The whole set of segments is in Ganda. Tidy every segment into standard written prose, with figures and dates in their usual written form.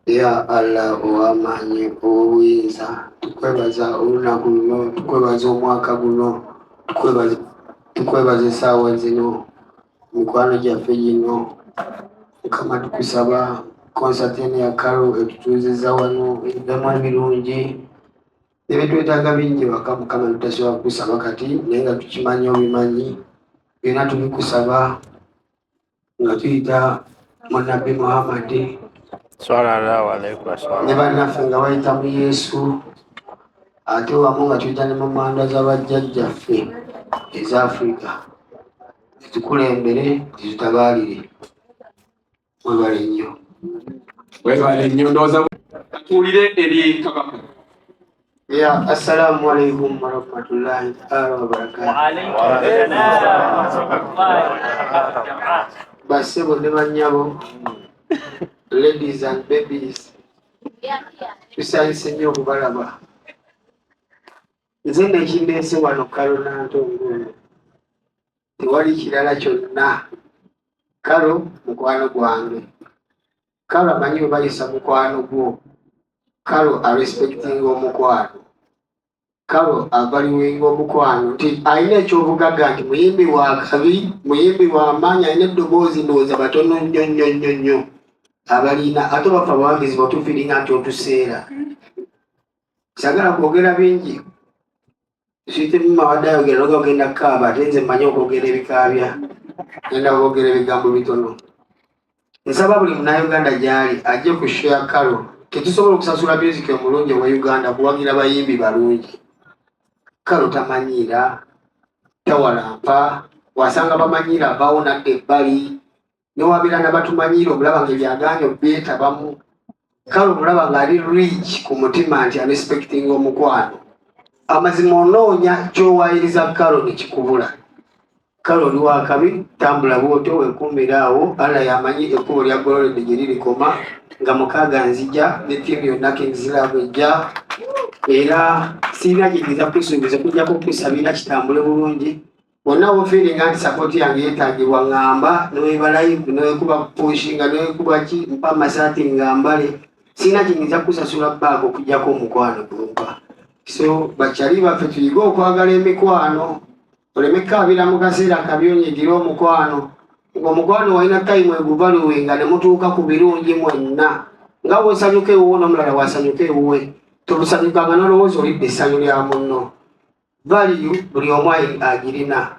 Ya Allah ow'amaanyi ow'obuyinza, tukwebaza olunaku luno, tukwebaza omwaka guno, tukwebaza essaawa zino, mikwano gyaffe gino. Mukama, tukusaba concert eno ya Carol etutuuzizza wano eddemu ebirungi ebitwetaaga bingi waka. Mukama, tutasobola kukusaba kati, naye nga tukimanyi obimanyi byonna. Tubikusaba nga tuyita mu Nabbi Muhammadi Sallallahu alaihi wasallam. Ne bannaffe nga bayita mu Yesu, ate wamu nga tuyita ne mu manda z'abajjajjaffe eza Afirika, zitukulembere, zitutabaalire. Mwebale nnyo. Webale nnyo. Ndowooza tuwulire eri kabaka. Ya, assalamu alaikum warahmatullahi taala wabarakatu. Bassebo ne bannyabo, ladies and babies, tusanyuse nnyo okubalaba. Nze nekindeese wano Carol Nantongo ono, tewali kirala kyonna. Carol mukwano gwange. Carol amanyi we bayisa mukwano gwo. Carol arespectinga omukwano. Carol avaluinga omukwano, nti alina ekyobugagga nti muyimbi wa kabi, muyimbi wa maanyi, alina eddoboozi ndowooza batono nnyo nnyo nnyo nnyo abalina. Ate bafe abawagizi bwetufiringa nti otuseera. Sagala kwogera bingi. Sweet mama wadde ayogera noga ogenda kukaaba, ate nze mmanyi okwogera ebikaabya. Ngenda kwogera ebigambo bitono. Nsaba buli Munnayuganda gy'ali ajje ku show ya Carol. Tetusobola okusasula music omulungi owa Uganda kuwagira bayimbi balungi. Carol tamanyiira, tawalampa, wasanga bamanyiira avaawo nadda ebbali, newabeera nabatumanyiira omulaba nga ebyagaanya obyetabamu. Kale omulaba ng'ali rich ku mutima nti arespectinga omukwano. Amazima onoonya ky'owaayiriza Carol ne kikubula. Kale oli wakabi, tambula bwotyo, weekuumire awo. Allah yamanyi ekkubo lya gololedde gye lirikoma. Nga 6 nzija ne ttiimu yonna, Kings Love ejja. Era sirina kigeza kusuubiza kujjako kusabira kitambule bulungi. Bonna wofiiringa nti support yange yeetagibwa, ŋŋamba neweba live, newekuba pushinga, newekuba ki, mpa amasaati nga mbale. Sirina kiyinza kusasula baaka okujjako omukwano gumpa. So bakyali baffe, tuyige okwagala emikwano, oleme kukaabira mu kaseera kabi, onyigire omukwano. Ng'omukwano walina time eguvaluwe nga ne mutuuka ku birungi mwenna, nga bw'osanyuka ewuwo n'omulala wasanyuka ewuwe. Tobusanyukanga n'olowooza olidde essanyu lya munno. Value buli omu agirina.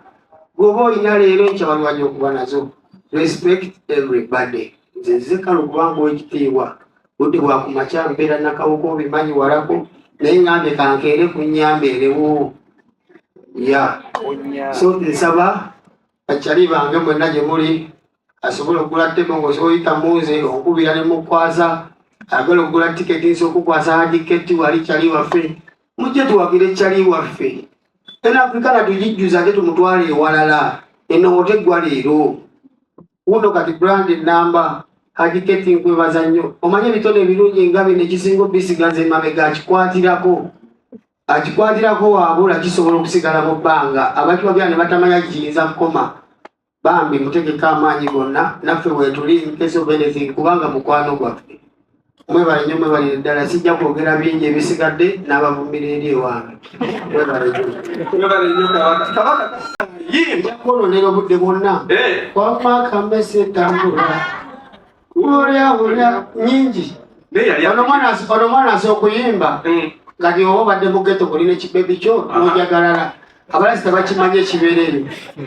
Gwoba olina leero, enkya waliwo ajja okuba nazo. Respect everybody. Nze nzize kale okubanga owekitiibwa. Budde bwakumakya, mbeera nakawuka, obimanyi walako, naye ngambye kankeere kunyambeerewo ya. So nsaba bakyali bange mwenna gye muli, asobola okugula table ng'osobola oyita munze okubira ne mukwasa. Agala okugula tiketi, nsobola okukwasa hadiketi wali. Kyali waffe, mujje tuwagire kyali waffe. Eno Africana tugijjuza ate tumutwale ewalala. Eno oteggwa leero wuno kati brand namba. Hadiketi, nkwebaza nnyo. Omanye ebitone ebirungi nga bino, ekisinga obisigaza emabega akikwatirako, akikwatirako waabula kisobola okusigala mu bbanga. Abakiwagira ne batamanya kiyinza kukoma. Bambi mutegeka amaanyi gonna, naffe weetuli in case of anything, kubanga mukwano gwaffe. Mwebale nnyo, mwebalire ddala. Sijja kwogera bingi, ebisigadde n'abavumira eri ewange. Mwebale nnyo. Webale nnyo kabaka. Kabaka yimba. Nja kwononera obudde bwonna. Wamaka mmese tambula olya olya nyingi. Naye yali Ono mwana asobola okuyimba. Kati oba obadde mu ghetto, kulina ekibebi kyo n'ojagalala, abalasi tebakimanyi ekibeera eyo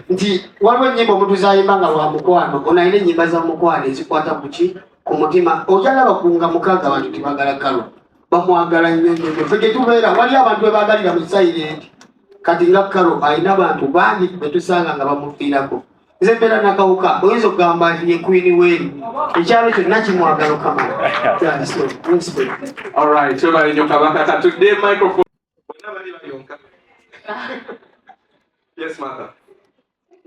nti waliwo ennyimba omuntu zayimba nga lwa mukwano. Ono alina ennyimba za mukwano ezikwata kuki ku mutima. Ojalaba kunga 6 abantu tebagala Carol, bamwagala nnyo nnyo nnyo. Ffe gye tubeera waliyo abantu bebagalira mu silent. Kati nga Carol alina abantu bangi betusanga nga bamufiirako. Nze mbeera nakawuka, oyinza okugamba nti ye queen weeri, ekyalo kyonna kimwagala okamala. Yeah, so, respect. Alright, webale nnyo kabaka. Katudde microphone. Bonna bali bayonka. Yes, mother.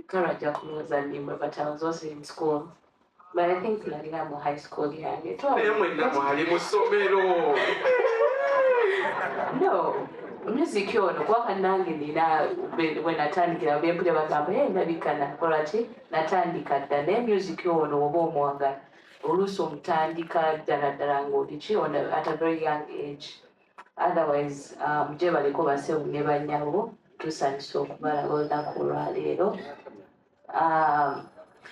Carol ajja kulowooza nnimba, but I was also in school. But I think nalina mu high school yange. Naye mwenna mwali mu ssomero. No, music ono kuba kannange nina bwe natandikira bempulira bagamba, "Hey, ndabika nakola ki, natandika dda." Naye music ono oba omwagala. Oluusi omutandika ddala ddala ng'oli ki at a very young age. Otherwise, gyebaleko bassebo ne bannyabo, tusanyusa okubalaba olunaku olwaleero.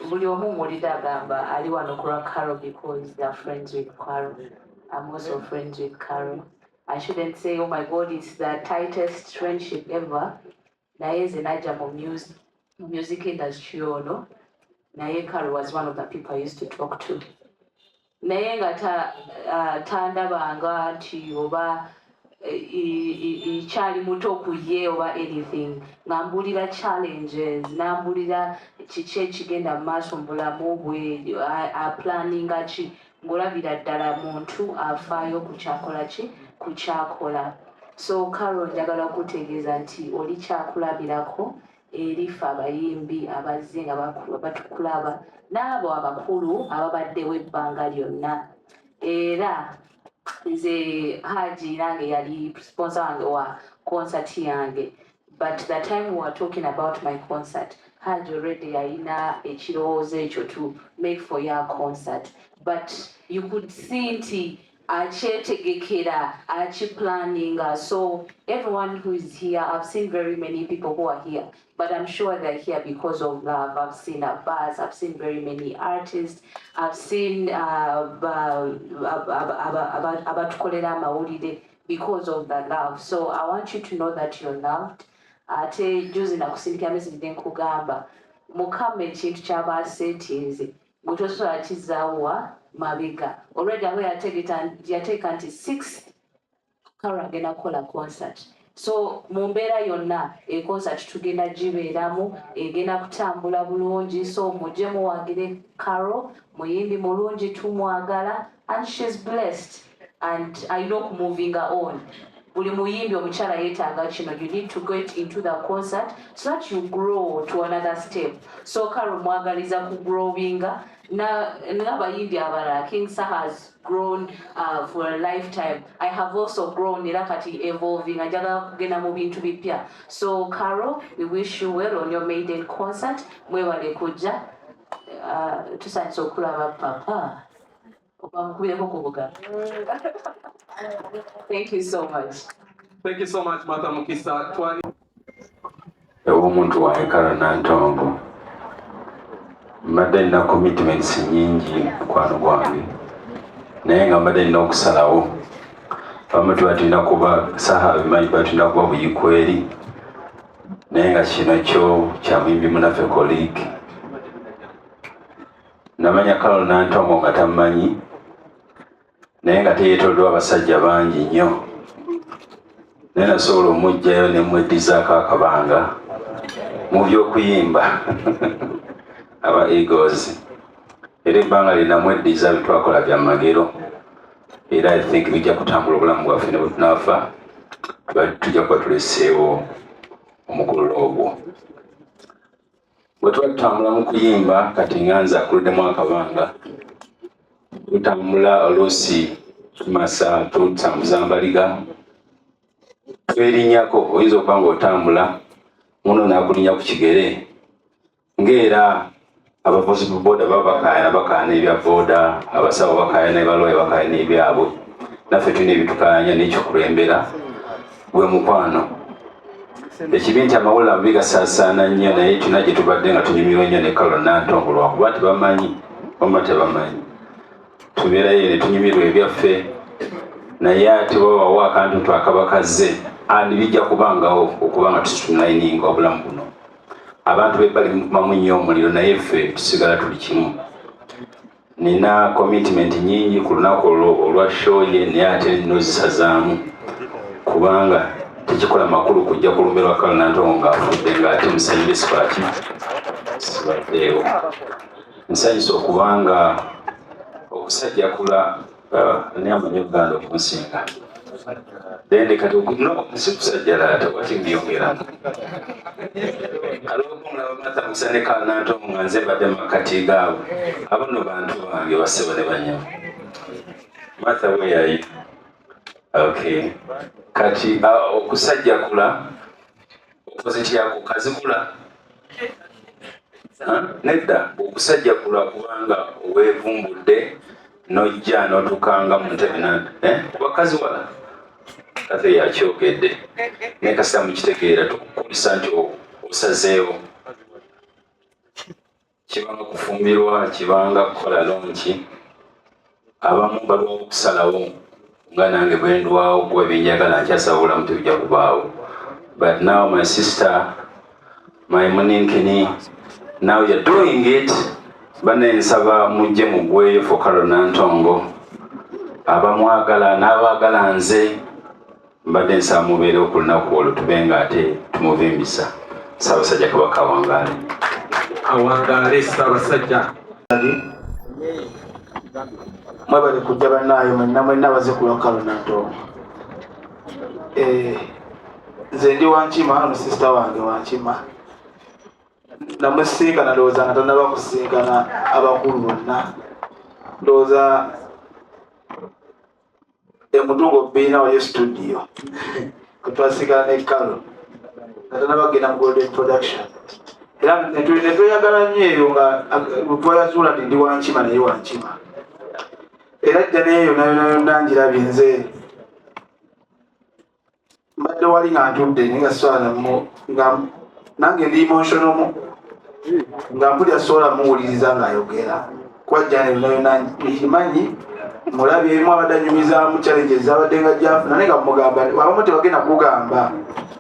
Buli omu muwulidde agamba ali wano ku lwa Carol because they are friends with Carol. I'm also friends with Carol. I shouldn't say, oh my God, it's the tightest friendship ever. Naye nze najja mu music industry ono, naye Carol was one of the people I used to talk to. Naye nga tandabanga nti oba ikyali muto ku ye oba anything, nga mbulira challenges, nambulira kiki ekigenda mu maaso mu bulamu bwe, aplanninga ki, ng'olabira ddala muntu afaayo ku kyakola ki, ku kyakola. So Carol, njagala okutegeeza nti oli kyakulabirako eri ffe abayimbi abazze nga batukulaba n'abo abakulu ababaddewo ebbanga lyonna. Era nze Haji nange yali sponsor wange wa concert yange, but the time we were talking about my concert, Haji already yalina ekirowoozo ekyo to make for your concert, but you could see nti akyetegekera, akiplanninga. So everyone who is here, I've seen very many people who are here, but I'm sure they're here because of love. I've seen Abbas, I've seen very many artists, I've seen abatukolera amawulire because of the love. So I want you to know that you're loved. Ate juzi nakusindikira message ne nkugamba Mukama ekintu kyaba asetinze gwe tosobola kizaawa mabega. Already abo yateeka nti 6 Carol agenda kukola concert. So mu mbeera yonna econcert tugenda gibeeramu, egenda kutambula bulungi. So mujje muwagire Carol, muyimbi mulungi, tumwagala, and she's blessed and alina okumovinga on. Buli muyimbi omukyala yeetaaga kino. You need to get into the concert so that you grow to another step. So Carol mwagaliza ku growinga n'abayimbi abalala. King Saha has grown for a lifetime. I have also grown, era kati evolving, njagala kugenda mu bintu bipya. So Carol, we wish you well on your maiden concert. Mwebale kujja. Tusanyusa okulaba papa oba mukubireko ku bugalo. Thank you so much. Thank you so much, Martha Mukisa. Twani Ew'omuntu wange Carol Nantongo, mbadde nina commitments nyingi, mukwano gwange, naye nga mbadde nina okusalawo. Abamu tuba tulina kuba saha bimanyi, tuba tulina kuba buyikweri, naye nga kino kyo kya muyimbi munaffe, colleague. Namanya Carol Nantongo nga tammanyi, naye nga teyeetoleddwa abasajja bangi nnyo, naye nasobola omuggyayo ne mweddizaako akabanga mu by'okuyimba aba Eagles. Era ebbanga lye namweddiza, bitwakola bya magero, era I think bijja kutambula obulamu bwaffe ne bwe tunaafa, tujja kuba tuleseewo omukululo ogwo. Bwe tuba tutambula mu kuyimba, kati nga nze akuluddemu akabanga, tutambula oluusi tumasa, tutambuza mbaliga, twerinnyako. Oyinza okuba nga otambula, muno nakulinnya ku kigere, ng'era abavuzi bu boda baba bakaayana, bakaayana ebya boda, abasawo bakaayana, ebalooya bakaayana ebyabwe. Naffe tulina ebitukaayanya, n'ekyokulembera gwe mukwano. Ekibi nti amawulire amabi gasaasaana nnyo, naye kyonna gye tubadde nga tunyumirwa nnyo ne Carol Nantongo, lwakuba tebamanyi wamma tebamanyi, tubeerayo ne tunyumirwa ebyaffe, naye ate babawo akantu ntu akaba kazze and bijja kubangawo okuba nga tusitulayininga obulamu buno. Abantu bebbali mukumamu nnyo omuliro, naye ffe tusigala tuli kimu. Nina commitment nyingi ku lunaku olwo olwa show ye, naye ate nozisazaamu kubanga tekikola makulu kujja ku lumbe lwa Carol Nantongo ng'afudde ng'ate musanyire sikolaki sibaddeewo. Nsanyusa okubanga okusajjakula naye amanyi Oluganda okunsinga. Then kati no si kusajjala tewaki mbyongeramu kalwokumulaba Martha Mukisa ne Carol Nantongo nga nze mbadde makkati gaabwe. Abo nno bantu bange, bassebo ne bannyabo. Martha, where are you? Okay, kati okusajjakula opposite yako kazikula. Nedda, okusajjakula kubanga weevumbudde n'ojja n'otukanga mu ntebe eh? Bakazi wala kate yakyogedde naye kasita mukitegeera tukukulisa nti osazeewo kibanga kufumbirwa kibanga kukola lonki abamu balwawo okusalawo nga nange bwendwawo kuba byenjagala nkyasaba obulamu tebijja kubaawo. But now, my sister, my muninkini, now you're doing it. Bane nsaba mujje mugweyo for Carol Nantongo, abamwagala n'abaagala nze mbadde nsaba mubeerewo ku lunaku olwo tube nga ate tumuvimbisa. Ssaabasajja Kabaka awangaale. Awangaale Ssaabasajja. Mwebale kujja bannaayo mwenna mwenna baze ku lwa Carol Nantongo. Eh, nze ndi wankima ono sisita wange wankima namusinkana ndowooza nga tanaba kusinkana abakulu bonna ndowooza emutungo biina waliyo studio kwetwasigala ne Carol nga tanaba kugenda mu Golden Production era netweyagala nnyo eyo nga twayazuula nti ndi wankima naye wankima era jja naye yona yona yonna ngirabye nze mbadde wali nga ntudde naye nga sobola nga nange ndi emotional mu nga mpulira sobola muwuliriza ng'ayogera kuba jjana yonna yonna nkimanyi mulabye erimu abadde anyumizaamu challenges zabadde nga jafuna naye nga mugamba abamu tebagenda kugamba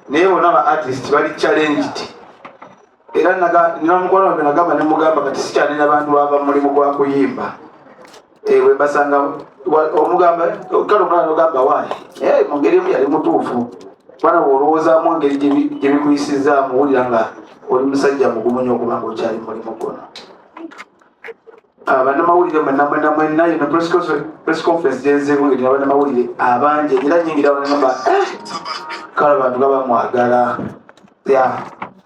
naye bona ba artist bali challenged era nina mukwano wange nagamba nemugamba kati sikyanina bantu bava mulimu gwa kuyimba eh, bwe mbasanga omugamba kale omwana nogamba waayi eh, mu ngeri emu yali mutuufu mwana bw'olowoozaamu engeri gye bikuyisizaamu owulira nga oli musajja mugumu nnyo okuba nga okyali mulimu guno. Ah, bannamawulire mwenna mwenna mwenna yino press conference gyenzeeko ngeri bannamawulire abangi era nyingira banagamba eh, kale abantu nga bamwagala ya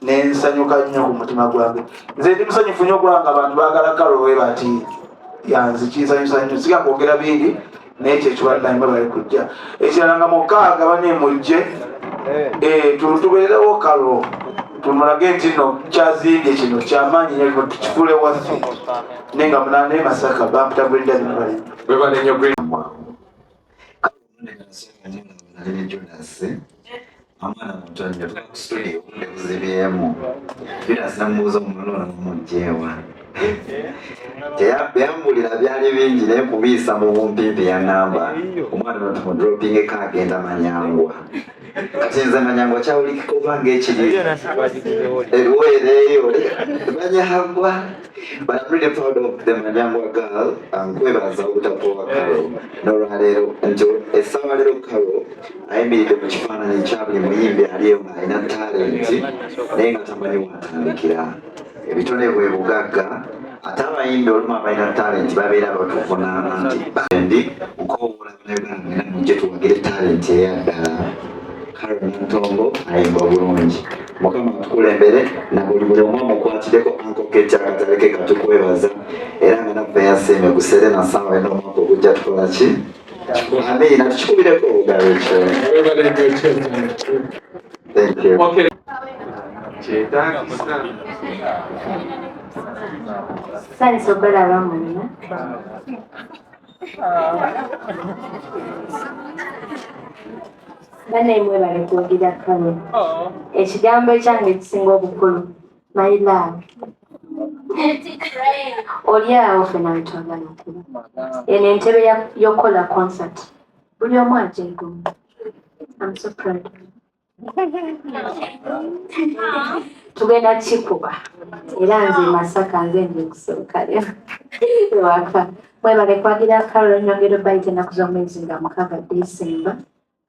nensanyuka nnyo ku mutima gwange. Nze ndi musanyufu nnyo okubanga abantu baagala Carol we bati yanze kinsanyusa nnyo siga kwogera bingi naye kyekibadde bali kujja ekirala nga mukaaga bane mujje eh, tubeerewo Carol tumulage nti no kyazimbye kino kyamaanyi nyo tukifuule waffe naye nga munaana e Masaka bampita Green Daddy. Omwana muto nnyo tuva ku studio obudde buzibyemu Jonas namubuuza omwana ono mumugjewa teyambulira byali bingi naye kubiisa mu bumpimpi yaŋŋamba omwana ono tumudropingeko agenda Manyangwa. Kati nze Manyangwa kyawulikika oba ngaekiri eruweereeyo Manyangwa, but I'm really proud of the Manyangwa girl. Nkwebaza obutapowa Carol n'olwaleero nti essaawa leero Carol ayimiridde mu kifaananyi kya buli muyimbi aliyo ng'alina talenti naye nga tamanyi watandikira. Ebitone bwe bugagga ate abayimbi olumu abalina talenti babeera batuvunaana nti ndi nkoowoola Bannayuganda mwena mujje tuwagire talenti eya ddala. Carol Nantongo ayimba bulungi. Mukama atukulembere na buli buli omu amukwatireko anko keti akatale ke katukwebaza era nga naffe yasiimye ku Serena saawa eno omwaka ogujja tukola ki amiina tukikubireko obugalo ekyo. Webale nnyo Chosen. Thank you. Okay. Kyetaagisa. Sanyusa obalaba mwenna. Bannaye mwebale kuwagira Carol. Ekigambo ekyange ekisinga obukulu, my love. Oli awo ffena we twagala okuba. Eno entebe y'okukola concert. Buli omu agyegomba. I'm so proud. Tugenda kikuba era nze Masaka nze ndi kusookayo ewaka. Mwebale kwagira Carol. Nyongera bayita ennaku z'omwezi nga 6 December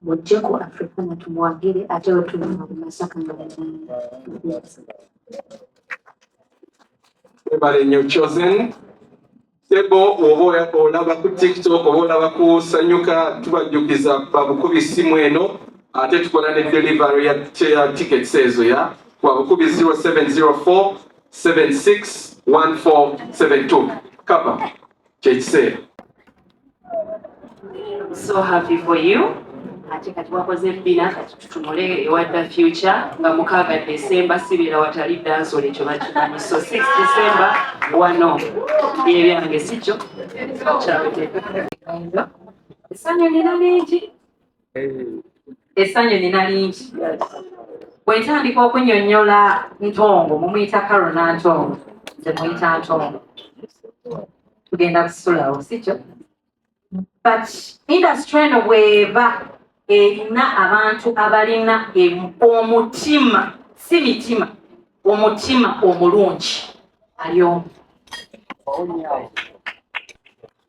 mujje ku Africana tumuwagire ate wetulima mu Masaka nga 8. Webale nnyo Chosen. Sebo oba olaba ku TikTok oba olaba ku Sanyuka tubajjukiza babukubi simu eno ate tukola ne delivery ya tickets ezo ya kwa bukubi 0704 761472 kapa kyekiseera. So happy for you. Ate kati wakoze bbina, kati tutunule ewa the future nga 6 December sibeera watali dancehall, ekyo bakimanyi. So 6 December wano byebyange, si kyo kyawedde. Essanyu nina lingi, essanyu nina lingi. Bwe ntandika okunnyonnyola Ntongo, mumuyita Karo Nantongo, nze muyita Ntongo, tugenda kusulawo, si kyo? But industry eno bw'eba erina abantu abalina omutima, si mitima, omutima omulungi, ali omu.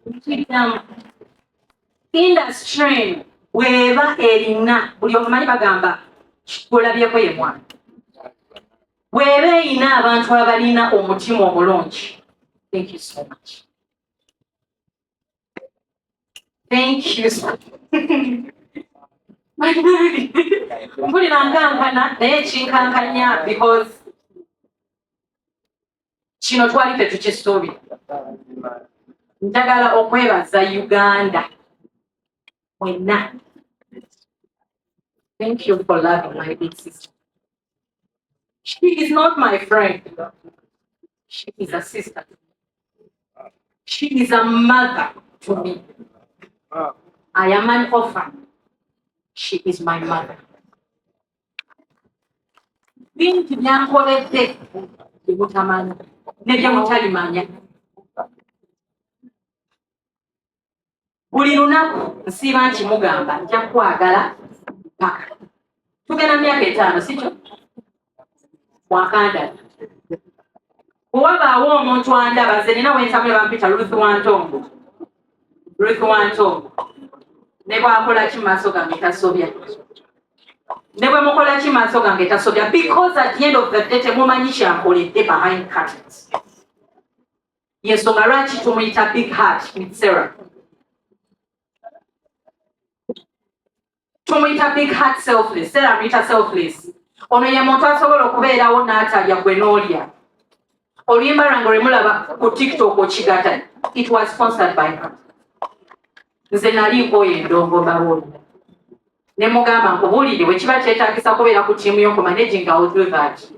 Nkiddamu, industry eno bw'eba erina, buli omumanyi bagamba kikulabyeko ye mwana, bw'eba erina abantu abalina omutima omulungi. Thank you so much, thank you so. Mpulira nkankana, naye ekinkankanya because kino twali tetukisuubira. Njagala okwebaza Uganda mwenna. Thank you for loving my big sister. She is not my friend, she is a sister, she is a mother to me. I am an orphan, she is my mother. Bingi byankoledde byemutamanyi ne byemutalimanya. Buli lunaku nsiiba nti mugamba nja kwagala paka tugenda myaka 5, sikyo? Mwakandala bwe wabaawo omuntu andaba, nze nina wensabule bampita Ruth Wantongo. Ruth Wantongo ne bwakola ki maaso gange tasobya, ne bwe mukola ki maaso gange tasobya, because at the end of the day temumanyi kyankoledde behind curtains. Yensonga lwaki tumuyita Big Heart with Sarah, tumuyita Big Heart Selfless. Sarah amuyita Selfless. Ono ye muntu asobola okubeerawo n'atalya gwe n'olya. Oluyimba lwange lwe mulaba ku TikTok okigata, it was sponsored by her. Nze nali nkooye endongo, mbabuulira, ne mugamba nkubuulire, bwe kiba kyetaagisa kubeera ku ttiimu y'oku managing, I will do that.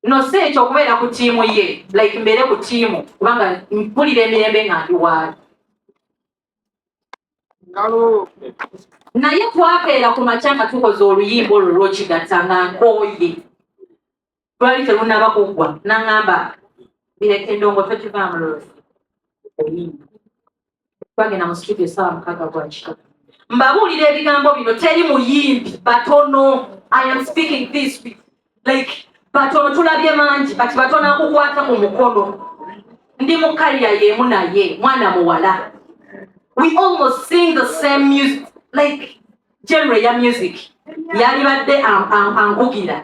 No, si ekyo, okubeera ku ttiimu ye, like mbeere ku ttiimu kubanga mpulira emirembe nga ndi waali. Naye twakeera ku makya nga tukoze oluyimba olwo lwokigatta nga nkooye, lwali terunaba kuggwa, naŋŋamba bireka endongo tokivaamu lwosi oyimba. Twagenda mu studio essaawa 6 gwa kiro. Mbabuulira ebigambo bino, teri muyimbi, batono. I am speaking this with like batono, tulabye mangi, but batono akukwata ku mukono. Ndi mu career y'emu naye mwana muwala, we almost sing the same music, like genre ya music yalibadde ankugira,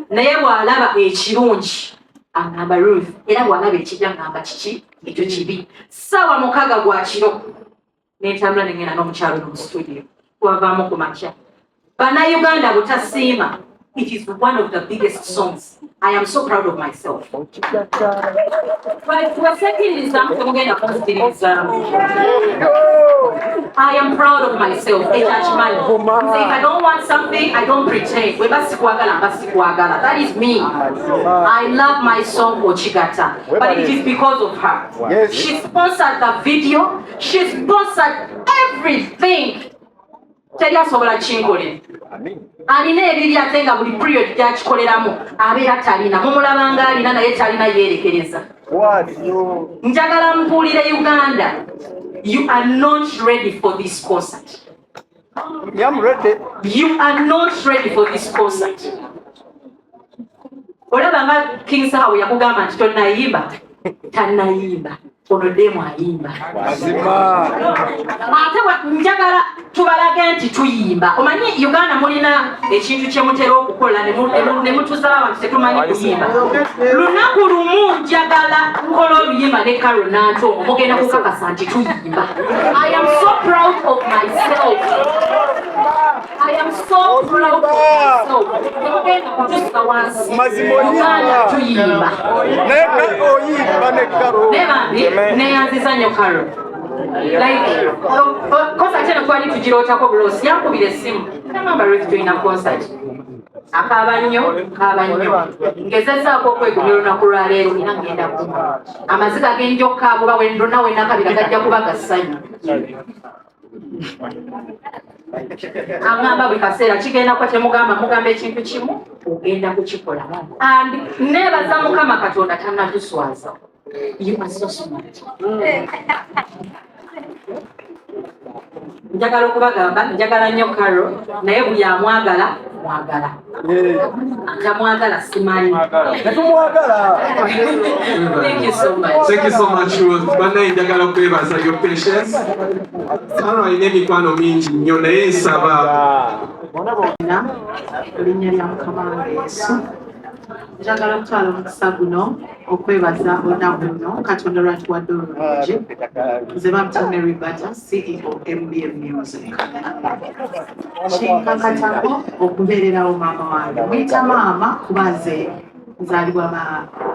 naye bw'alaba ekirungi aŋŋamba Ruth, era bw'alaba ekibi aŋŋamba kiki ekyo kibi. Ssaawa 6 gwa kiro nentambula nengenda n'omukyalo no mu studio, twavaamu ku makya. Bannayuganda butasiima, it is one of the biggest songs. I am so proud of myself. Twesekiririzaamu, temugenda kunzikiririzaamu. I am proud of myself, ekyakimanyi. Nze if I don't want something, I don't pretend. Bwe basikwagala, mba sikwagala. That is me. I love my song Ochigata, but it is because of her. She sponsored the video, she sponsored everything. Teri asobola kinkolera. Alina ebiri ate nga buli period gyakikoleramu abeera talina. Mumulabanga alina naye talina, yeerekereza. Njagala mpuulire Uganda, you are not ready for this concert. You are not ready for this concert. Olaba nga King Saha we yakugamba nti tonnayimba, tannayimba, ono demu ayimba. Ate njagala tubalage nti tuyimba. Omanyi Uganda mulina ekintu kyemutera okukola ne mutuzaba abantu tetumanyi kuyimba. Lunaku lumu njagala nkola oluyimba ne Karo Nantongo, mugenda kukakasa nti tuyimba. I am so proud of myself, I am so proud of myself. Temugenda kutusa wansi. Uganda tuyimba. Naye bambi neyanziza nnyo Karo. Like concert eno twali tugirootako bulosi, yankubira essimu nagamba, "Ruth, tulina concert." Akaaba nnyo, kaaba nnyo. Ngezezaako okwegumya olunaku lwaleero era ngenda kuma amaziga genja okukaaba oba lonna wenakabira gajja kuba gassanyu. Aŋŋamba buli kaseera kigenda kuba kyemugamba, mugamba ekintu kimu ogenda kukikola, and neebaza Mukama Katonda tannatuswaza. You are so smart. Njagala okubagamba njagala nnyo Caro, naye buli amwagala mwagala, atamwagala simanyi. Thank you so much. Thank you so much, Ruth. Bannaye, njagala okwebaza your patience. Kano alina emikwano mingi nnyo, naye nsaba Erinnya lya Mukama wange Yesu, njagala okutwala omukisa guno okwebaza olunaku luno Katonda lwatuwadde olulungi. Nze bampita Mary Bata, CEO MBM Music. Kinkakatako okubeererawo maama wange, muyita maama kuba nze nzaalibwa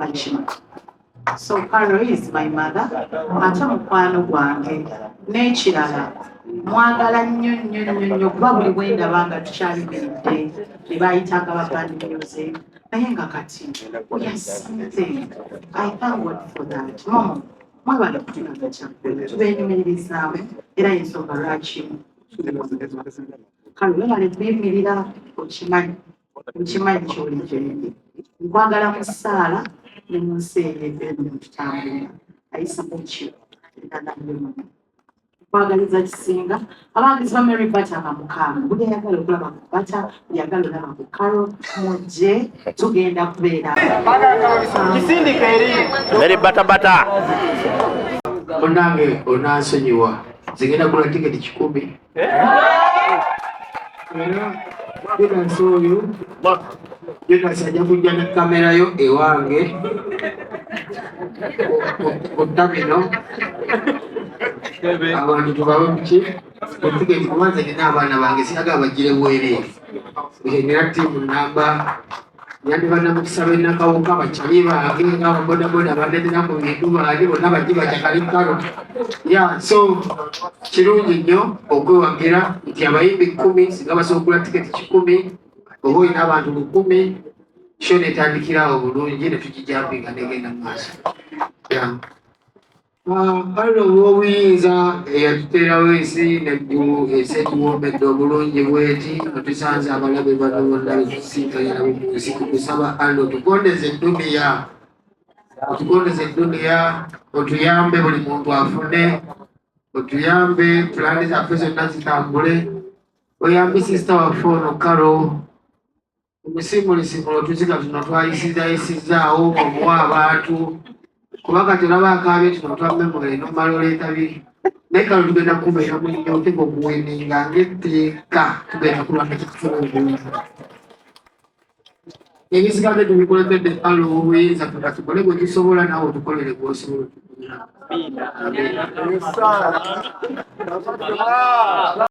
bakima. So Caro is my mother, ate mukwano gwange. N'ekirala, mwagala nnyo nnyo nnyo nnyo, kuba buli bwe ndaba nga tukyayimiridde ne bayitanga ba band music, naye nga kati we are something. I thank God for that. Momo, mwebale kutulaga kyakola, tubenyumiririzaamu, era yensonga lwaki tuli wano. Kale webale kuyimirira, okimanyi, okimanyi kyoli gyendi. Nkwagala mu ssaala ne mu nsi eyo eno mututambulira ayisa mukyo enanabyomuno. Nkwagaliza kisinga. Abawagizi ba Mary Bata nga mukaaga, buli ayagala okulaba ku Bata, buli ayagala olaba ku Caro, mujje, tugenda kubeera. Mary Bata Bata. Munange, onansonyiwa, zigenda kula tiketi 100, era Jonas oyo, Jonas ajja kujja ne kamera yo ewange ku terminal, abantu tubawe muki ku tiketi, kuba nze nina abaana bange, siyagala bagire bwereere. Nina ttiimu namba yandiba namukisa b'enakawuka, bakyali bange ngaababodaboda bandetera ku bintu bange bonna bajje bajakale Karo. Ya, so kirungi nnyo okwewagira nti abayimbi 10 singa basobola okugula tiketi 100, oba olina abantu 1000, show netandikirawo bulungi netugijambinga negenda mu maaso. Yeah. Allah ow'obuyinza eyatuteerawo ensi neggulu, ensi etuwoomedde obulungi bweti nga tusanze abalabe bano bonna betusisinkanye nabo mu nsi, tukusaba Allah otugondeze eduniya, otugondeze eduniya, otuyambe buli muntu afune, otuyambe pulaani zaffe zonna zitambule, oyambe sister waffe ono Karo, omusimulisimula otuziga tuno twayisizayisizaawo omuwa abantu, kuba kati olaba akaabye tuno twa memory nomala oleeta biri. Naye kalo tugenda kubeera mu nnyo, oteka okuwininga ngaetteeka, tugenda kulwana kitusobola obulungi. Ebisigadde tubikulekedde Allah obuyinza, tuba tukole bwe tusobola, naawe otukolere gwosobola otukolera.